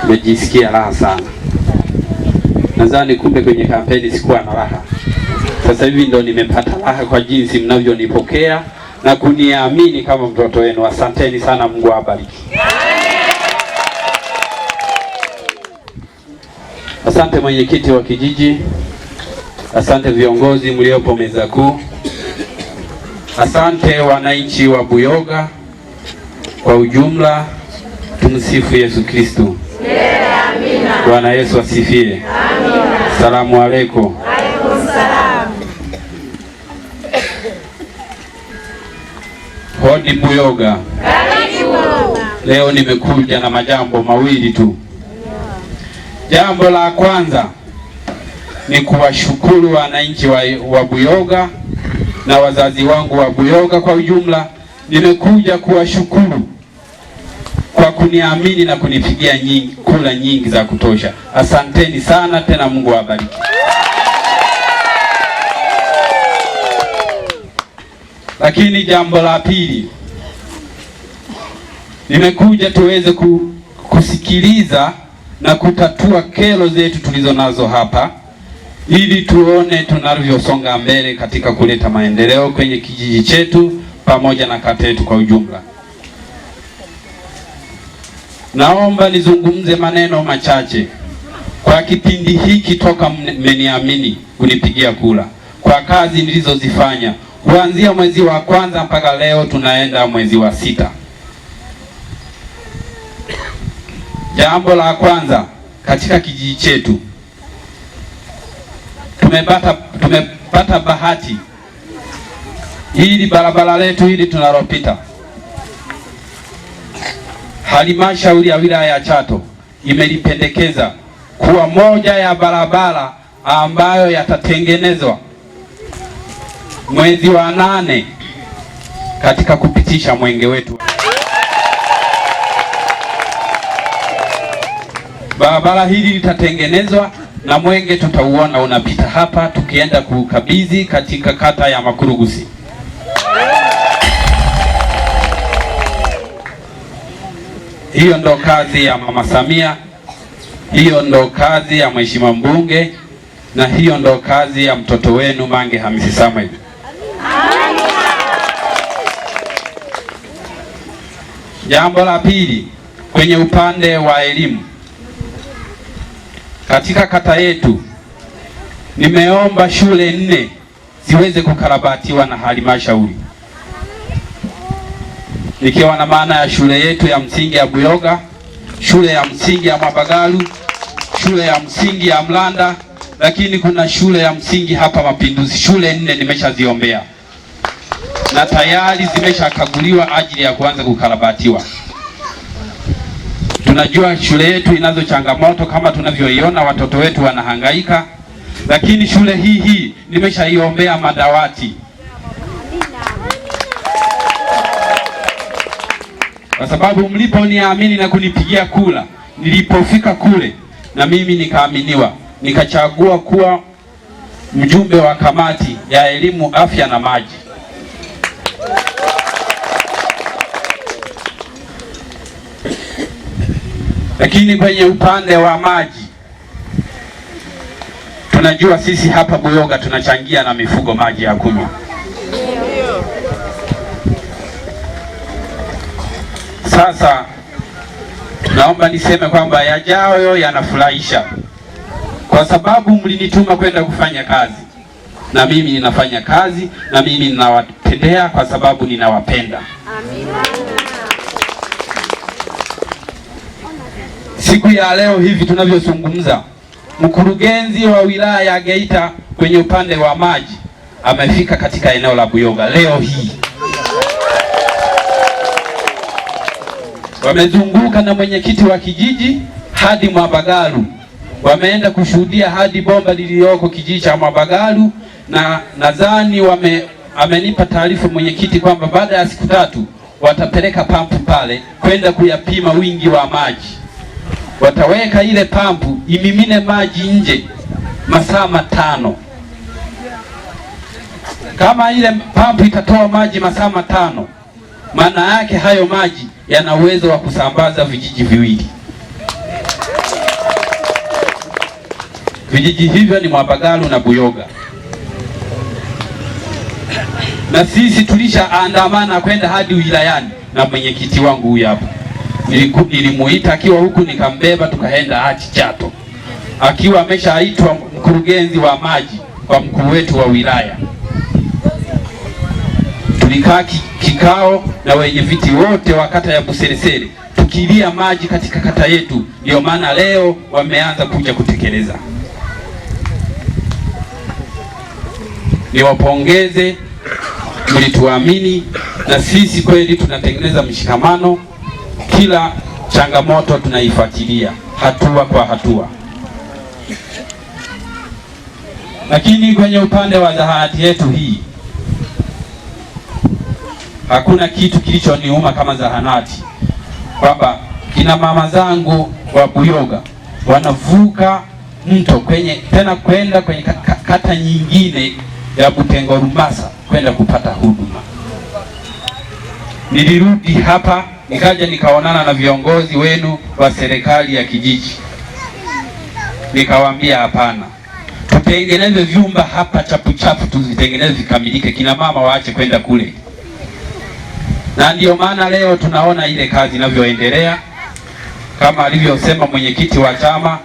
Nimejisikia raha sana. Nadhani kumbe kwenye kampeni sikuwa na raha. Sasa hivi ndo nimepata raha kwa jinsi mnavyonipokea na kuniamini kama mtoto wenu. Asanteni sana, Mungu awabariki. Asante mwenyekiti wa kijiji, asante viongozi mliopo meza kuu, asante wananchi wa Buyoga kwa ujumla. Tumsifu Yesu Kristo. Bwana Yesu asifiwe. Salamu aleikum. Hodi Buyoga. Karibu. Leo nimekuja na majambo mawili tu. Jambo la kwanza ni kuwashukuru wananchi wa Buyoga na wazazi wangu wa Buyoga kwa ujumla. Nimekuja kuwashukuru kwa kuniamini na kunipigia kura nyingi za kutosha. Asanteni sana tena, Mungu awabariki. Lakini jambo la pili, nimekuja tuweze kusikiliza na kutatua kero zetu tulizo nazo hapa, ili tuone tunavyosonga mbele katika kuleta maendeleo kwenye kijiji chetu pamoja na kata yetu kwa ujumla. Naomba nizungumze maneno machache. Kwa kipindi hiki toka mmeniamini kunipigia kura, kwa kazi nilizozifanya kuanzia mwezi wa kwanza mpaka leo tunaenda mwezi wa 6. Jambo la kwanza, katika kijiji chetu tumepata bahati, hili barabara letu hili tunalopita, halmashauri ya wilaya ya Chato imelipendekeza kuwa moja ya barabara ambayo yatatengenezwa mwezi wa 8 katika kupitisha mwenge wetu. Barabara hili litatengenezwa na mwenge tutauona unapita hapa tukienda kukabidhi katika kata ya Makurugusi. Hiyo ndo kazi ya Mama Samia, hiyo ndo kazi ya Mheshimiwa Mbunge, na hiyo ndo kazi ya mtoto wenu Mange Hamisi Samuel. Jambo la pili, kwenye upande wa elimu katika kata yetu nimeomba shule 4 ziweze kukarabatiwa na halmashauri, nikiwa na maana ya shule yetu ya msingi ya Buyoga, shule ya msingi ya Mabagalu, shule ya msingi ya Mlanda, lakini kuna shule ya msingi hapa Mapinduzi. Shule 4 nimeshaziombea na tayari zimeshakaguliwa ajili ya kuanza kukarabatiwa. Tunajua shule yetu inazo changamoto kama tunavyoiona, watoto wetu wanahangaika, lakini shule hii nimeshaiombea madawati, kwa sababu mliponiamini na kunipigia kura, nilipofika kule na mimi nikaaminiwa, nikachagua kuwa mjumbe wa kamati ya elimu, afya na maji. Lakini kwenye upande wa maji, tunajua sisi hapa Buyoga tunachangia na mifugo maji ya kunywa. Sasa naomba niseme kwamba yajayo yanafurahisha, kwa sababu mlinituma kwenda kufanya kazi, na mimi ninafanya kazi, na mimi ninawatendea kwa sababu ninawapenda. Amina. Siku ya leo hivi tunavyozungumza, mkurugenzi wa wilaya ya Geita kwenye upande wa maji amefika katika eneo la Buyoga leo hii. Wamezunguka na mwenyekiti wa kijiji hadi Mwabagalu, wameenda kushuhudia hadi bomba lililoko kijiji cha Mwabagalu, na nadhani amenipa taarifa mwenyekiti kwamba baada ya siku 3 watapeleka pampu pale kwenda kuyapima wingi wa maji. Wataweka ile pampu imimine maji nje masaa 5. Kama ile pampu itatoa maji masaa 5, maana yake hayo maji yana uwezo wa kusambaza vijiji viwili. Vijiji hivyo ni Mwabagalu na Buyoga, na sisi tulishaandamana kwenda hadi wilayani na mwenyekiti wangu huyu hapa nilimuita akiwa huku, nikambeba tukaenda hadi Chato akiwa ameshaitwa mkurugenzi wa maji kwa mkuu wetu wa wilaya. Tulikaa kikao na wenye viti wote wa kata ya Buseresere tukilia maji katika kata yetu. Ndio maana leo wameanza kuja kutekeleza. Niwapongeze, mlituamini na sisi kweli tunatengeneza mshikamano. Kila changamoto tunaifuatilia hatua kwa hatua. Lakini kwenye upande wa zahanati yetu hii hakuna kitu kilichoniuma kama zahanati, kwamba kina mama zangu wa Buyoga wanavuka mto kwenye tena kwenda kwenye kata nyingine ya Butengo Rumbasa kwenda kupata huduma. Nilirudi hapa nikaja nikaonana na viongozi wenu wa serikali ya kijiji, nikawaambia hapana, tutengeneze vyumba hapa chapu chapu, tuzitengeneze vikamilike, kina mama waache kwenda kule. Na ndio maana leo tunaona ile kazi inavyoendelea. Kama alivyosema mwenyekiti wa chama,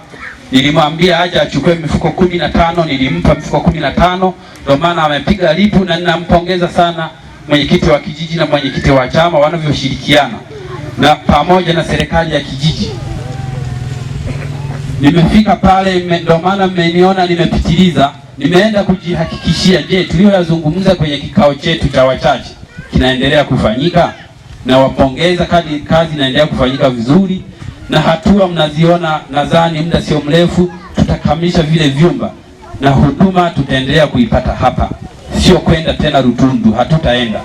nilimwambia aje achukue mifuko 15, nilimpa mifuko 15, ndio maana amepiga lipu, na ninampongeza sana mwenyekiti wa kijiji na mwenyekiti wa chama wanavyoshirikiana na pamoja na serikali ya kijiji. Nimefika pale, ndio maana mmeniona nimepitiliza, nimeenda kujihakikishia, je, tuliyoyazungumza kwenye kikao chetu cha wachache kinaendelea kufanyika? Na wapongeza, kazi inaendelea kufanyika vizuri na hatua mnaziona. Nadhani muda sio mrefu tutakamilisha vile vyumba na huduma tutaendelea kuipata hapa, sio kwenda tena Rutundu, hatutaenda.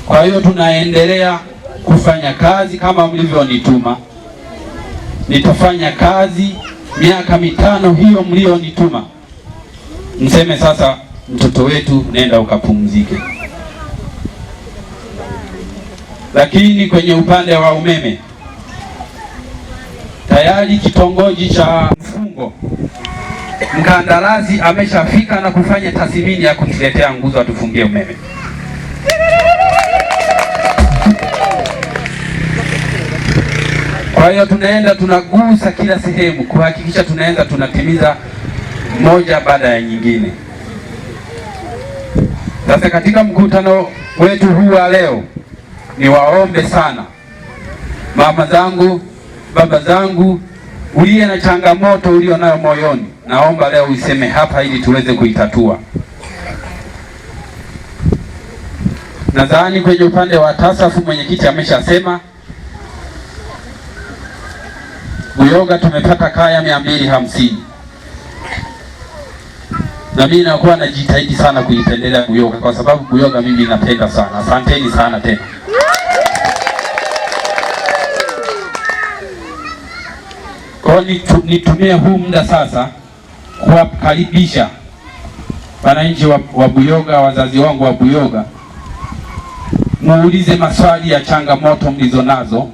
Kwa hiyo tunaendelea kufanya kazi kama mlivyonituma. Nitafanya kazi miaka 5 hiyo mlionituma. Mseme sasa, mtoto wetu nenda ukapumzike. Lakini kwenye upande wa umeme tayari kitongoji cha Mfungo mkandarasi ameshafika na kufanya tathmini ya kutuletea nguzo atufungie umeme. Kwa hiyo tunaenda tunagusa kila sehemu kuhakikisha tunaenda tunatimiza moja baada ya nyingine. Sasa katika mkutano wetu huu wa leo, niwaombe sana mama zangu, baba zangu, uliye na changamoto ulio nayo moyoni, naomba leo useme hapa ili tuweze kuitatua. Nadhani kwenye upande wa TASAFU mwenyekiti ameshasema Buyoga tumepata kaya 250. Na mimi nakuwa najitahidi sana kuipendelea Buyoga kwa sababu Buyoga mimi napenda sana. Asanteni sana tena. Kwa nitumie huu muda sasa kuwakaribisha wananchi wa Buyoga, wazazi wangu wa Buyoga, muulize maswali ya changamoto mlizonazo.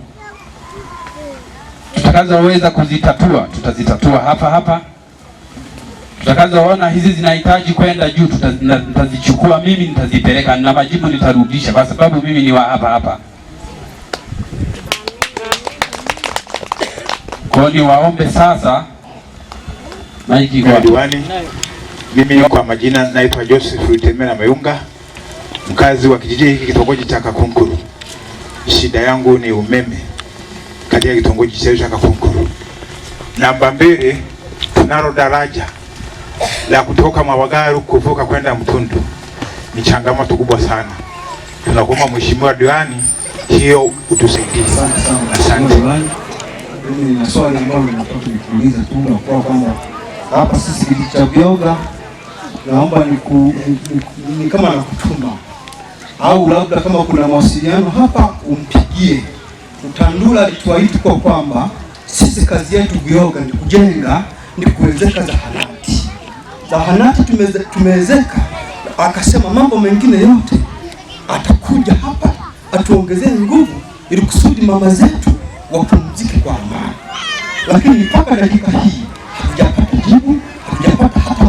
Tutakazoweza kuzitatua tutazitatua hapa hapa. Tutakazoona hizi zinahitaji kwenda juu nitazichukua mimi, nitazipeleka na majibu nitarudisha, kwa sababu mimi ni wa hapa hapa. Kwa hiyo niwaombe sasa maiki kwa diwani. Mimi kwa majina naitwa Joseph Rutemela Mayunga, mkazi wa kijiji hiki kitongoji cha Kakunkuru. Shida yangu ni umeme katika kitongoji chetu cha Kakunkuru. Namba 2, tunalo daraja la kutoka Mwabagalu kuvuka kwenda Mtundu. Ni changamoto kubwa sana. Tunakuomba Mheshimiwa Diwani hiyo utusaidie. Asante sana. Asante. Mimi nina swali ambalo nataka nikuulize tu na kwa kwamba hapa sisi kijiji cha Buyoga, naomba ni kama nakutuma au labda kama kuna mawasiliano hapa umpigie. Utandula alituahidi kwa kwamba sisi kazi yetu Buyoga ni kujenga, ni kuwezeka zahanati. Zahanati tumeezeka, akasema mambo mengine yote atakuja hapa atuongezee nguvu ili kusudi mama zetu wapumzike kwa amani. Lakini mpaka dakika hii hatujapata jibu, hatujapata hata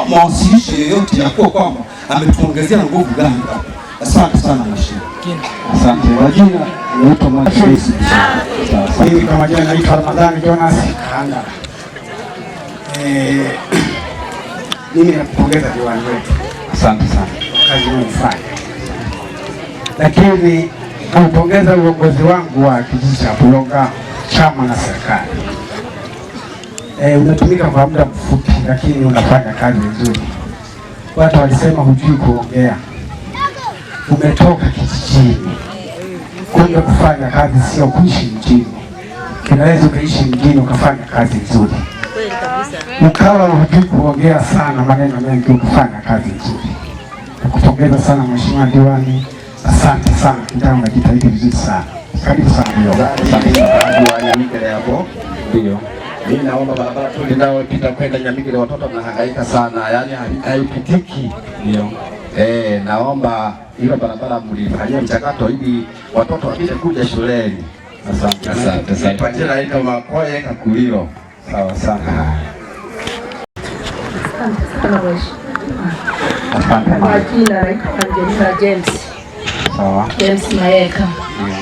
mawasilisho yoyote ya kuwa kwamba ametuongezea nguvu gani. Asante sana mheshimiwa. Asante. Kwa jina naitwa Mike. Mimi kwa majina naitwa Ramadhani Jonas Kahangala. Mimi nakupongeza diwani wetu Asante sana. kwa kazi unayofanya, lakini naupongeza uongozi wangu wa kijiji cha Buyoga, chama na serikali. Umetumika kwa muda mfupi, lakini unafanya kazi nzuri. Watu walisema hujui kuongea, umetoka kijijini, kumbe kufanya kazi sio kuishi mjini. Unaweza ukaishi mjini ukafanya kazi nzuri, ukawa hujui kuongea sana maneno mengi, ukafanya kazi nzuri. Nakupongeza sana mheshimiwa diwani, asante sana kijana, unajitahidi vizuri sana. Karibu sana Buyoga. Asante. Wa Nyamikere hapo. Ndio. Mimi naomba barabara tu inayopita kwenda Nyamikere watoto wanahangaika sana, yaani haipitiki. Ndio. Naomba hilo barabara mlifanyia mchakato ili watoto wapite kuja shuleni. Asante. Asante sana. Kwa jina naitwa Makoye Kakulilo. Sawa sana. Asante sana mheshimiwa. Asante. Kwa jina naitwa Angelina James, Sawa. James Mayeka. Ndio.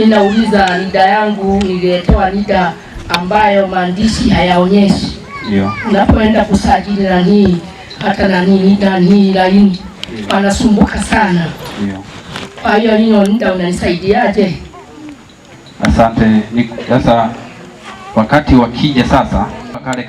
Ninauliza NIDA yangu, nililetewa NIDA ambayo maandishi hayaonyeshi. Ndio. Unapoenda kusajili nani hata nani NIDA ni laini wanasumbuka sana. Ndio. Kwa hiyo hiyo NIDA unanisaidiaje? Asante. Sasa wakati wakija sasa kale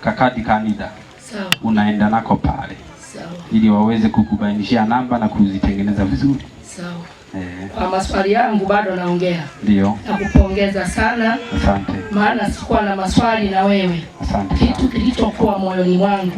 kakadi ka NIDA Sawa, unaenda nako pale sawa, ili waweze kukubainishia namba na kuzitengeneza vizuri. sawa. Eh, Kwa maswali yangu bado naongea. ndio. Nakupongeza sana, Asante. maana sikuwa na maswali na wewe. Asante Kitu sana. kilichokuwa moyoni mwangu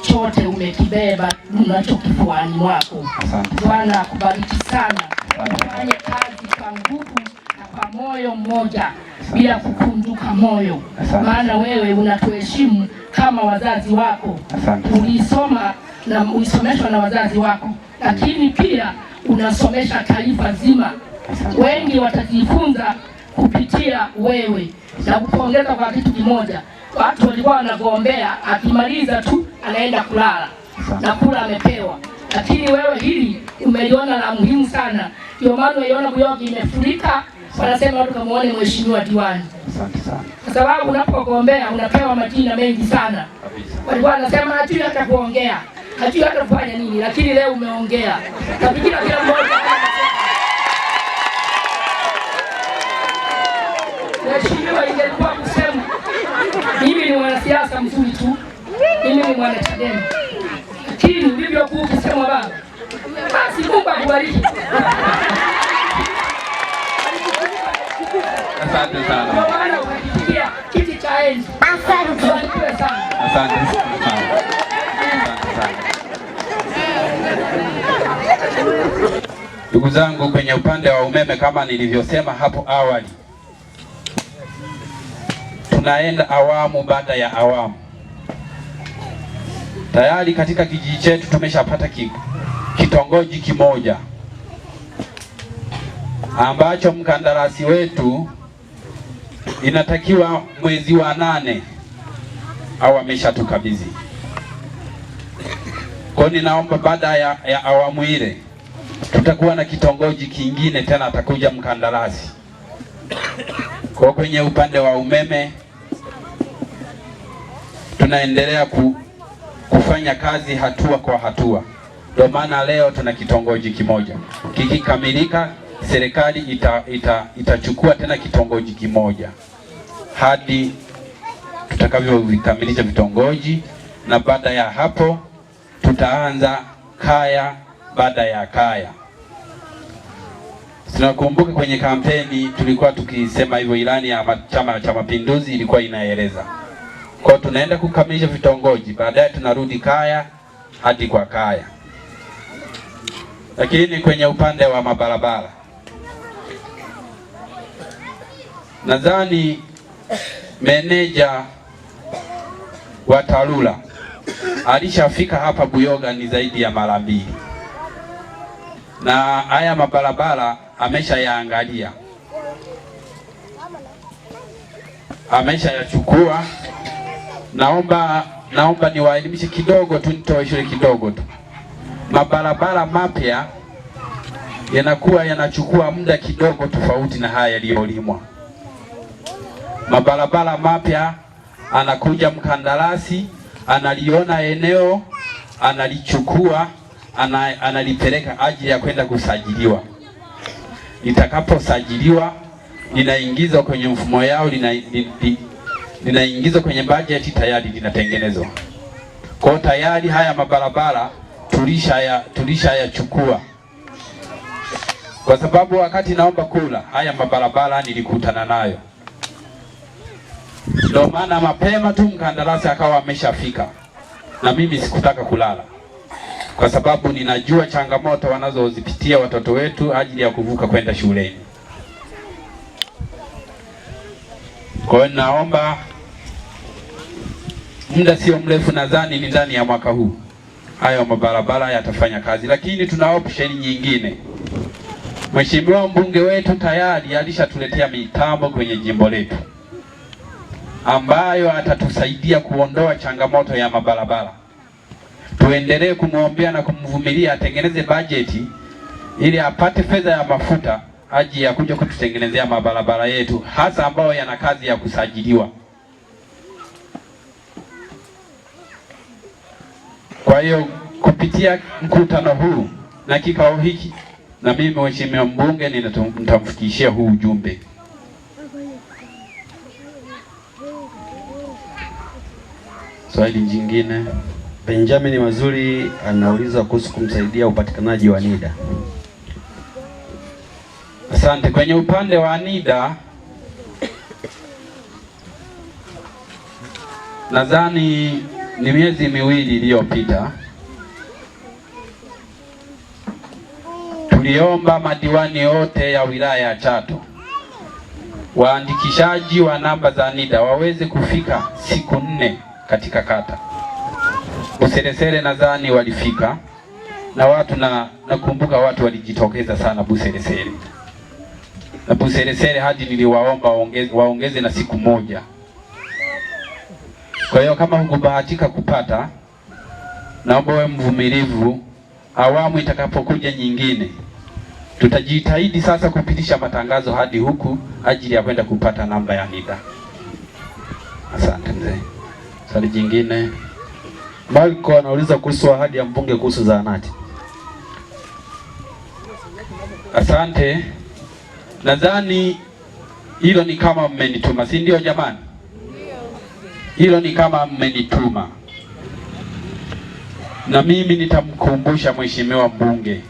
chote umekibeba unacho kifuani mwako. Asante. Bwana akubariki sana, Asante. ufanye kazi kwa nguvu na kwa moyo mmoja bila kukunjuka moyo, Asante. maana wewe unatuheshimu kama wazazi wako. Asante. Ulisoma na ulisomeshwa na wazazi wako, lakini pia unasomesha taifa zima. Asante. Wengi watajifunza kupitia wewe. Na kupongeza kwa kitu kimoja, watu walikuwa wanagombea, akimaliza tu anaenda kulala Asante. na kula amepewa, lakini wewe hili umeliona la muhimu sana. Ndio maana unaiona Buyoga imefurika, wanasema watu kamuone mheshimiwa diwani, Asante sana. kwa sababu unapogombea unapewa majina mengi sana. Kabisa. Walikuwa wanasema hajui hata kuongea, hajui hata kufanya nini, lakini leo umeongea. Nafikiri kila mmoja. Mheshimiwa, ingelikuwa kusema mimi ni mwanasiasa mzuri tu, mimi ni mwanachadema, lakini ulivyokuwa ukisema baba, basi Mungu akubariki. Asante Ndio sana. maana ukakifikia kiti cha enzi. Ubarikiwe sana. Asante sana. Asante sana. Ndugu zangu, kwenye upande wa umeme kama nilivyosema hapo awali, tunaenda awamu baada ya awamu. Tayari katika kijiji chetu tumeshapata kitongoji kimoja ambacho mkandarasi wetu inatakiwa mwezi wa 8 au ameshatukabidhi. Kwa hiyo ninaomba baada ya awamu ile tutakuwa na kitongoji kingine tena, atakuja mkandarasi. Kwa kwenye upande wa umeme tunaendelea kufanya kazi hatua kwa hatua. Ndio maana leo tuna kitongoji kimoja. Kikikamilika, serikali itachukua tena kitongoji kimoja hadi tutakavyovikamilisha vitongoji, na baada ya hapo tutaanza kaya baada ya kaya. Tunakumbuka kwenye kampeni tulikuwa tukisema hivyo, ilani ya Chama cha Mapinduzi ilikuwa inaeleza. Kwa tunaenda kukamilisha vitongoji, baadaye tunarudi kaya hadi kwa kaya. Lakini kwenye upande wa mabarabara, nadhani meneja wa TARURA alishafika hapa Buyoga ni zaidi ya mara mbili, na haya mabarabara ameshayaangalia. Ameshayachukua. Naomba niwaelimishe kidogo tu, nitoe shule kidogo tu. Mabarabara mapya yanakuwa yanachukua muda kidogo tofauti na haya yaliyolimwa. Mabarabara mapya anakuja mkandarasi, analiona eneo, analichukua, analipeleka ajili ya kwenda kusajiliwa. Litakaposajiliwa linaingizwa kwenye mfumo yao, linaingizwa kwenye bajeti, tayari linatengenezwa. Kwa tayari haya mabarabara tulishayachukua, kwa sababu wakati naomba kula haya mabarabara nilikutana nayo. Ndio maana mapema tu mkandarasi akawa ameshafika, na mimi sikutaka kulala, kwa sababu ninajua changamoto wanazozipitia watoto wetu ajili ya kuvuka kwenda shuleni. Kwa hiyo naomba muda sio mrefu, nadhani ni ndani ya mwaka huu hayo mabarabara yatafanya kazi, lakini tuna option nyingine. Mheshimiwa mbunge wetu tayari alishatuletea mitambo kwenye jimbo letu ambayo atatusaidia kuondoa changamoto ya mabarabara. Tuendelee kumwombea na kumvumilia atengeneze bajeti ili apate fedha ya mafuta aje ya kuja kututengenezea mabarabara yetu, hasa ambayo yana kazi ya kusajiliwa. Kwa hiyo kupitia mkutano huu na kikao hiki, na mimi mheshimiwa mbunge nitamfikishia huu ujumbe. Swali jingine, Benjamin Mazuri anauliza kuhusu kumsaidia upatikanaji wa NIDA. Asante. Kwenye upande wa NIDA nadhani ni miezi miwili iliyopita tuliomba madiwani wote ya wilaya ya Chato waandikishaji wa namba za NIDA waweze kufika siku 4 katika kata Buseresere. Nadhani walifika na watu na nakumbuka watu walijitokeza sana Buseresere, na Buseresere hadi niliwaomba waongeze na siku moja. Kwa hiyo kama hukubahatika kupata, naomba wewe mvumilivu, awamu itakapokuja nyingine tutajitahidi sasa kupitisha matangazo hadi huku ajili ya kwenda kupata namba ya NIDA. Asante mzee. Swali jingine, Marco anauliza kuhusu ahadi ya mbunge kuhusu zahanati. Asante. Nadhani hilo ni kama mmenituma, si ndio jamani? Hilo ni kama mmenituma, na mimi nitamkumbusha mheshimiwa mbunge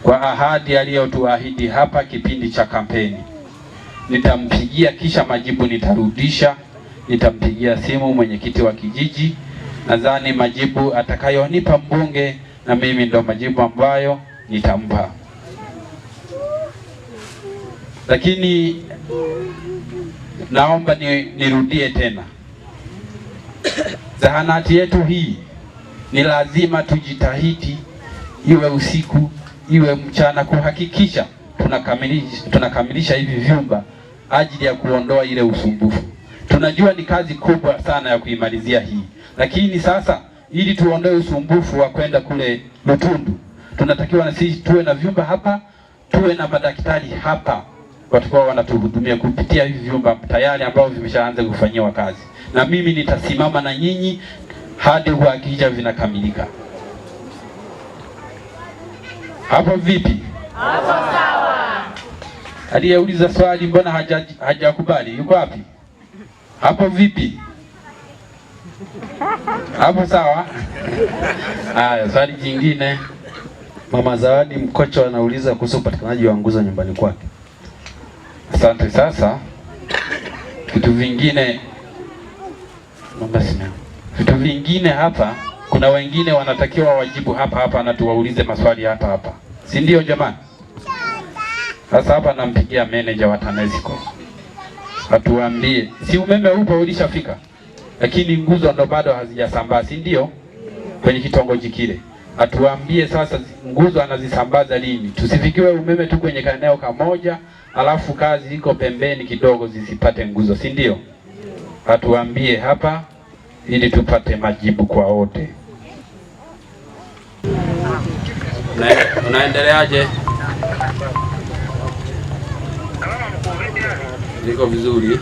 kwa ahadi aliyotuahidi hapa kipindi cha kampeni. Nitampigia kisha majibu nitarudisha. Nitampigia simu mwenyekiti wa kijiji, nadhani majibu atakayonipa mbunge na mimi ndo majibu ambayo nitampa. Lakini naomba nirudie tena, zahanati yetu hii ni lazima tujitahidi, iwe usiku iwe mchana, kuhakikisha tunakamilisha hivi vyumba ajili ya kuondoa ile usumbufu. Tunajua ni kazi kubwa sana ya kuimalizia hii, lakini sasa ili tuondoe usumbufu wa kwenda kule Lutundu, tunatakiwa na sisi tuwe na vyumba hapa, tuwe na madaktari hapa watakuwa wanatuhudumia kupitia hivi vyumba tayari ambao vimeshaanza kufanyiwa kazi, na mimi nitasimama na nyinyi hadi kuhakikisha vinakamilika. Hapo vipi? Hapo sawa. Aliyeuliza swali mbona hajakubali? Yuko wapi? Hapo vipi? Hapo sawa? Haya, swali jingine. Mama Zawadi Mkocho anauliza kuhusu upatikanaji wa nguzo nyumbani kwake. Asante. Sasa vitu vingine vitu vingine hapa kuna wengine wanatakiwa wajibu hapa hapa na tuwaulize maswali hapa hapa, si ndio jamani? Sasa hapa nampigia manager wa TANESCO atuambie, si umeme upo ulishafika, lakini nguzo ndo bado hazijasambaa, si ndio? Kwenye kitongoji kile atuambie sasa nguzo anazisambaza lini, tusifikiwe umeme tu kwenye eneo kamoja alafu kazi iko pembeni kidogo zisipate nguzo, si ndio? atuambie hapa ili tupate majibu kwa wote. Unaendeleaje? Niko vizuri.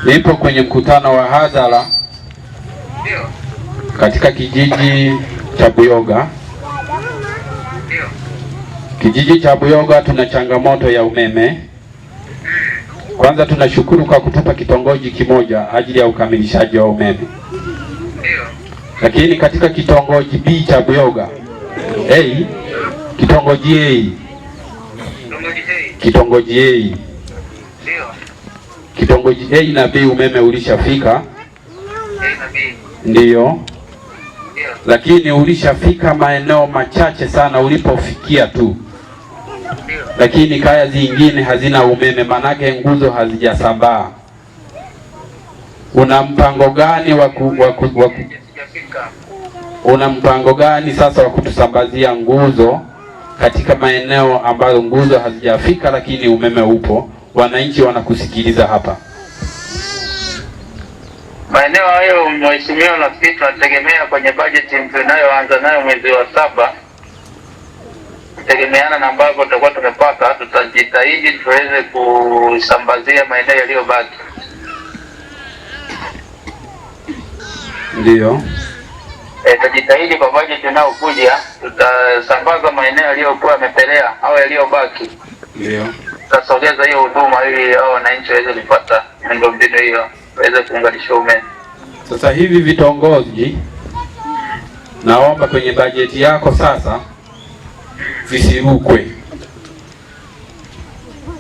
Nipo kwenye mkutano wa hadhara katika kijiji cha Buyoga. Kijiji cha Buyoga tuna changamoto ya umeme. Kwanza tunashukuru kwa kutupa kitongoji kimoja ajili ya ukamilishaji wa umeme. Lakini katika kitongoji B cha Buyoga, A, kitongoji A, kitongoji A, kitongoji A na B umeme ulishafika, ndiyo, lakini ulishafika maeneo machache sana ulipofikia tu, lakini kaya zingine hazina umeme, manake nguzo hazijasambaa. Una mpango gani una mpango gani sasa wa kutusambazia nguzo katika maeneo ambayo nguzo hazijafika lakini umeme upo? Wananchi wanakusikiliza hapa. Maeneo hayo mheshimiwa, nafikiri tunategemea kwenye bajeti tunayoanza nayo mwezi wa 7, kutegemeana na ambavyo tutakuwa tumepata, tutajitahidi tuweze kusambazia maeneo yaliyobaki. Ndio. Tutajitahidi kwa bajeti inayokuja tutasambaza maeneo yaliyokuwa yamepelea au yaliyobaki. Ndio. Tutasogeza hiyo huduma ili hao wananchi waweze kupata miundombinu hiyo, waweze kuunganisha umeme. Sasa hivi vitongoji, naomba kwenye bajeti yako sasa visirukwe.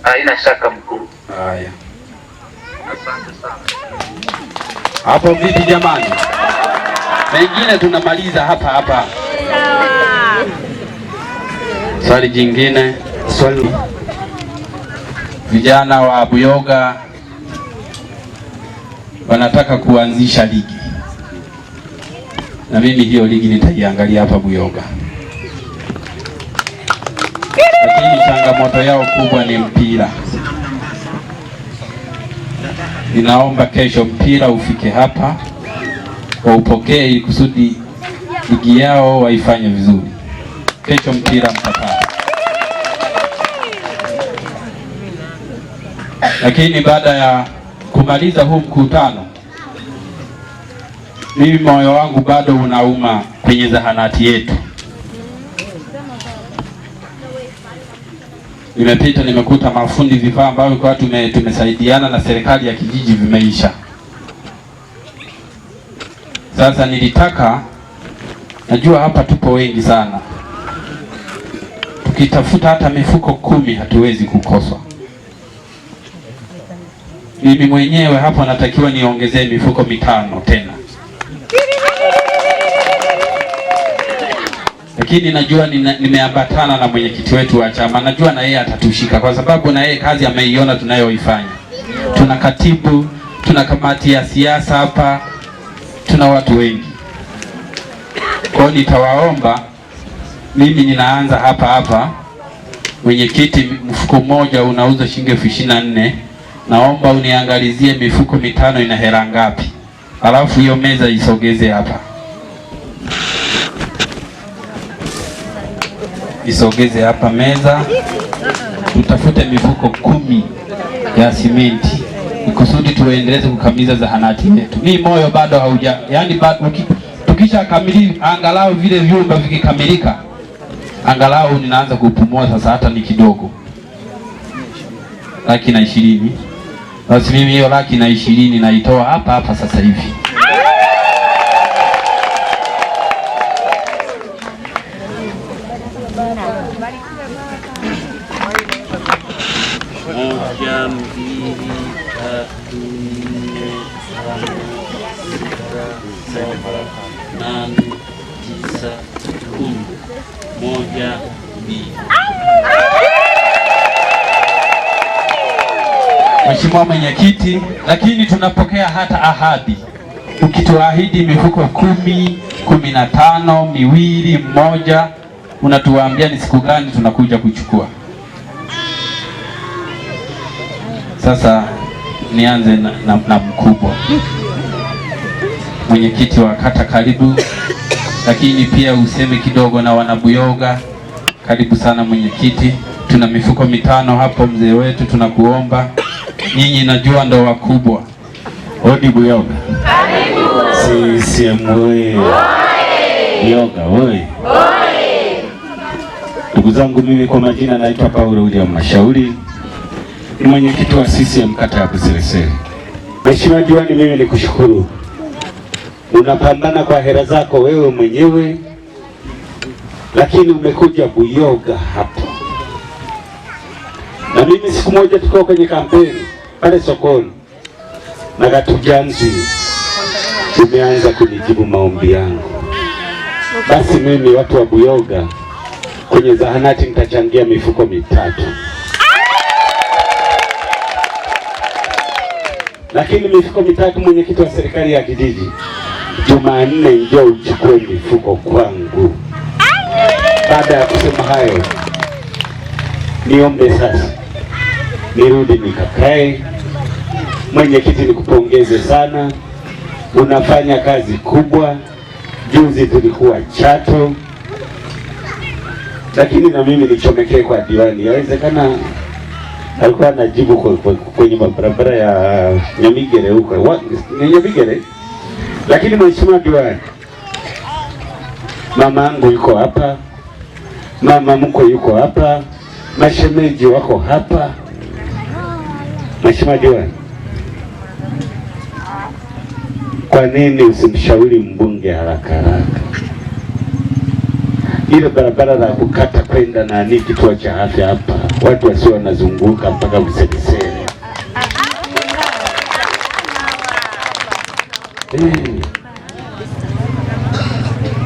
Haina shaka mkuu. Haya. Asante sana. Hapo vipi jamani? Mengine tunamaliza hapa hapa. Swali jingine, swali. Vijana wa Buyoga wanataka kuanzisha ligi, na mimi hiyo ligi nitaiangalia hapa Buyoga, lakini changamoto yao kubwa ni mpira. Ninaomba kesho mpira ufike hapa waupokee, ili kusudi ligi yao waifanye vizuri. Kesho mpira mtapata. Lakini baada ya kumaliza huu mkutano, mimi moyo wangu bado unauma kwenye zahanati yetu. Nimepita nimekuta mafundi vifaa ambavyo kwa tumesaidiana na serikali ya kijiji vimeisha. Sasa nilitaka, najua hapa tupo wengi sana, tukitafuta hata mifuko 10 hatuwezi kukosa. Mimi mwenyewe hapo natakiwa niongezee mifuko 5 tena. Lakini najua nimeambatana na mwenyekiti wetu wa chama, najua na yeye atatushika kwa sababu na yeye kazi ameiona tunayoifanya. Tuna katibu, tuna kamati ya siasa hapa, tuna watu wengi. Kwa hiyo nitawaomba, mimi ninaanza hapa hapa. Mwenyekiti, mfuko mmoja unauza shilingi 24,000. Naomba uniangalizie mifuko 5 ina hela ngapi. Alafu hiyo meza isogeze hapa. Isogeze hapa meza. Tutafute mifuko 10 ya simenti kusudi tuendeleze kukamiza zahanati yetu. Mimi moyo bado hauja, yani bado tukisha kamili angalau vile vyumba vikikamilika, angalau ninaanza kupumua sasa, hata ni kidogo. 120,000. Basi mimi hiyo 120,000 naitoa hapa hapa sasa hivi. Moja, mbili, tatu, nne, tano, sita, saba, nane, tisa, 10. 1, 2. Mheshimiwa Mwenyekiti, lakini tunapokea hata ahadi. Ukituahidi mifuko 10, 15, 2, 1, unatuambia ni siku gani tunakuja kuchukua. Sasa Nianze na mkubwa mwenyekiti wa kata, karibu, lakini pia useme kidogo na wanabuyoga. Karibu sana mwenyekiti, tuna mifuko 5 hapo mzee wetu, tunakuomba. Nyinyi najua ndo wakubwa. Odi Buyoga. Karibu. CCM oye. Buyoga oye. Ndugu zangu, mimi kwa majina naitwa Paulo William Mashauri, ni mwenyekiti wa CCM kata ya Buseresere. Mheshimiwa diwani, mimi nikushukuru, unapambana kwa hela zako wewe mwenyewe, lakini umekuja Buyoga hapo. Na mimi siku moja tukiwa kwenye kampeni pale sokoni na Katujanzi, umeanza kunijibu maombi yangu. Basi mimi watu wa Buyoga kwenye zahanati nitachangia mifuko 3. Lakini mifuko 3, mwenyekiti wa serikali ya kijiji, Jumanne njoo uchukue mifuko kwangu. Baada ya kusema hayo, niombe sasa nirudi nikakae. Mwenyekiti, nikupongeze sana, unafanya kazi kubwa. Juzi tulikuwa Chato, lakini na mimi nichomekee kwa diwani. Yawezekana alikuwa anajibu kwenye barabara ya Nyamigere huko, ni Nyamigere. Lakini mheshimiwa diwani, mama yangu yuko hapa, mama mkwe yuko hapa, mashemeji wako hapa. Mheshimiwa diwani, kwa nini usimshauri mbunge haraka haraka? Ile barabara la kukata kwenda nani kituo cha afya hapa, watu wasio wanazunguka mpaka Buseresere.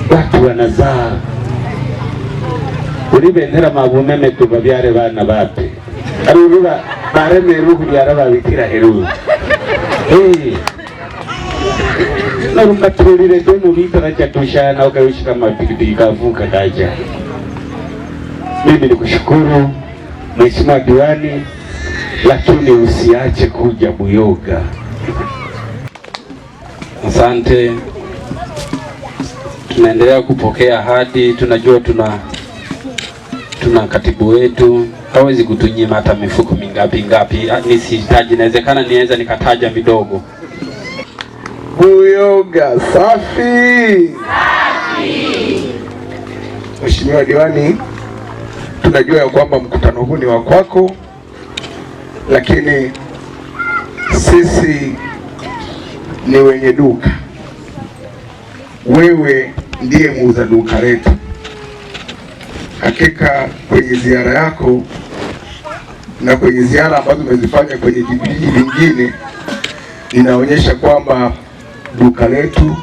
Watu wanazaa ulibendera mabumeme tubabyare bana bape arurura baremeru kubyara babikira heru. Narumbaturire dono bitaracha tushana ukawishika mapikipiki kavuka kaja. Mimi nikushukuru Mheshimiwa diwani, lakini usiache kuja Buyoga. Asante. Tunaendelea kupokea ahadi, tunajua tuna katibu wetu hawezi kutunyima hata mifuko mingapi ngapi. Nisihitaji, inawezekana niweza nikataja midogo. Buyoga safi. Mheshimiwa diwani, tunajua ya kwamba mkutano huu ni wa kwako, lakini sisi ni wenye duka, wewe ndiye muuza duka letu. Hakika kwenye ziara yako na kwenye ziara ambazo umezifanya kwenye vijiji vingine, inaonyesha kwamba duka letu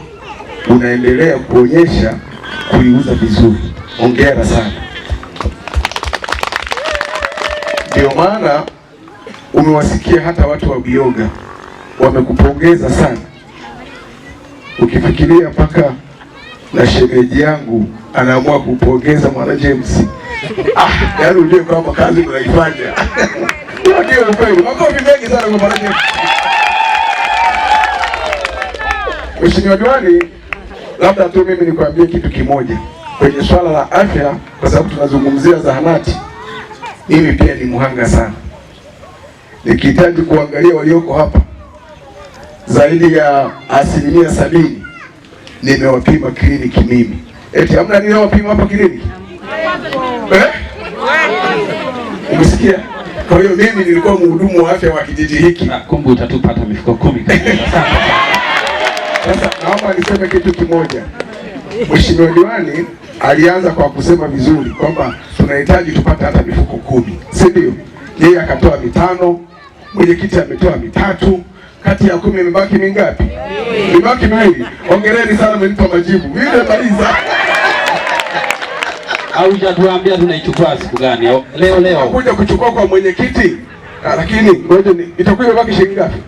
unaendelea kuonyesha kuiuza vizuri. Hongera sana. Ndio maana umewasikia hata watu wa Buyoga wamekupongeza sana. Ukifikiria mpaka na shemeji yangu anaamua kupongeza mwana James. Yaani ujue kwamba kazi unaifanya. Ndio kweli. Makofi mengi sana kwa mwana James. Mheshimiwa diwani, labda tu mimi nikwambie kitu kimoja kwenye swala la afya, kwa sababu tunazungumzia zahanati. Mimi pia ni muhanga sana, nikihitaji kuangalia walioko hapa zaidi ya 70% nimewapima kliniki mimi. Eti hamna niliowapima hapa kliniki? Umesikia? Kwa hiyo mimi nilikuwa mhudumu wa afya wa kijiji hiki. Kumbe utatupata mifuko 10 kabisa. Sasa naomba niseme kitu kimoja. Mheshimiwa diwani alianza kwa kusema vizuri kwamba tunahitaji tupate hata mifuko 10, si ndio? Yeye akatoa 5, mwenyekiti ametoa 3, kati ya 10 imebaki mingapi? Imebaki 2. Hongereni sana, mmenipa majibu. Mimi nimemaliza. Au hujatuambia tunaichukua siku gani? Leo leo. Kuja kuchukua kwa mwenyekiti. Lakini ngoja itakuwa imebaki shilingi ngapi?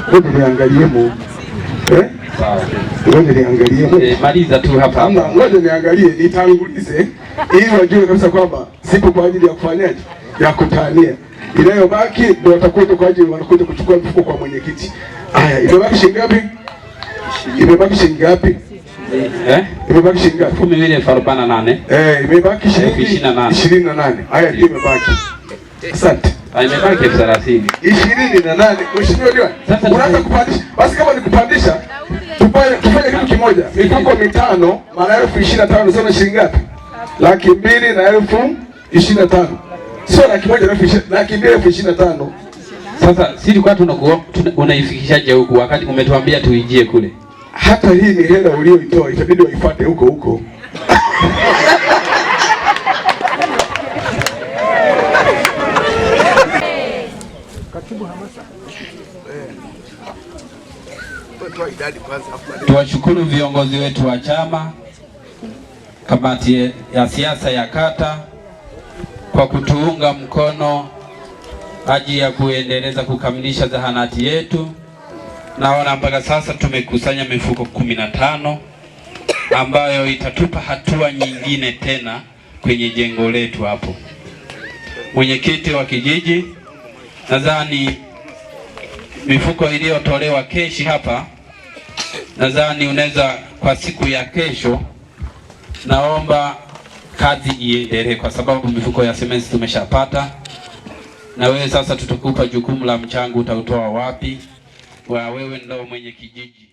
Ngoja niangalie mu. Sawa. Ngoja niangalie. Maliza tu hapa. Hamna, ngoja niangalie, nitangulize ili wajue kabisa kwamba sipo kwa ajili ya kufanyaje? Ya kutania. Inayobaki ndio watakuja kwa ajili, wanakuja kuchukua mfuko kwa mwenyekiti. Haya, imebaki shilingi ngapi? Imebaki shilingi ngapi? Imebaki shilingi ngapi? 12,048. Imebaki shilingi 28. 28. Haya ndio imebaki. Asante. Imebaki 30,000. 28. Mheshimiwa Diwani, unaanza kupandisha. Basi kama ni kupandisha, tufanye kitu kimoja. Mifuko 5 mara 25,000 sio shilingi ngapi? 225,000. Sio 100,000, 225,000. Sasa sisi tulikuwa unaifikishaje huku wakati umetuambia tuijie kule? Hata hii ni hela ulioitoa, itabidi waifuate huko huko. Tuwashukuru viongozi wetu wa chama, kamati ya siasa ya kata kwa kutuunga mkono ajili ya kuendeleza kukamilisha zahanati yetu. Naona mpaka sasa tumekusanya mifuko 15 ambayo itatupa hatua nyingine tena kwenye jengo letu hapo. Mwenyekiti wa kijiji, nadhani mifuko iliyotolewa keshi hapa, nadhani unaweza kwa siku ya kesho, naomba kazi iendelee kwa sababu mifuko ya sementi tumeshapata. Na wewe sasa tutakupa jukumu la mchango, utautoa wapi? Wa wewe ndio mwenye kijiji.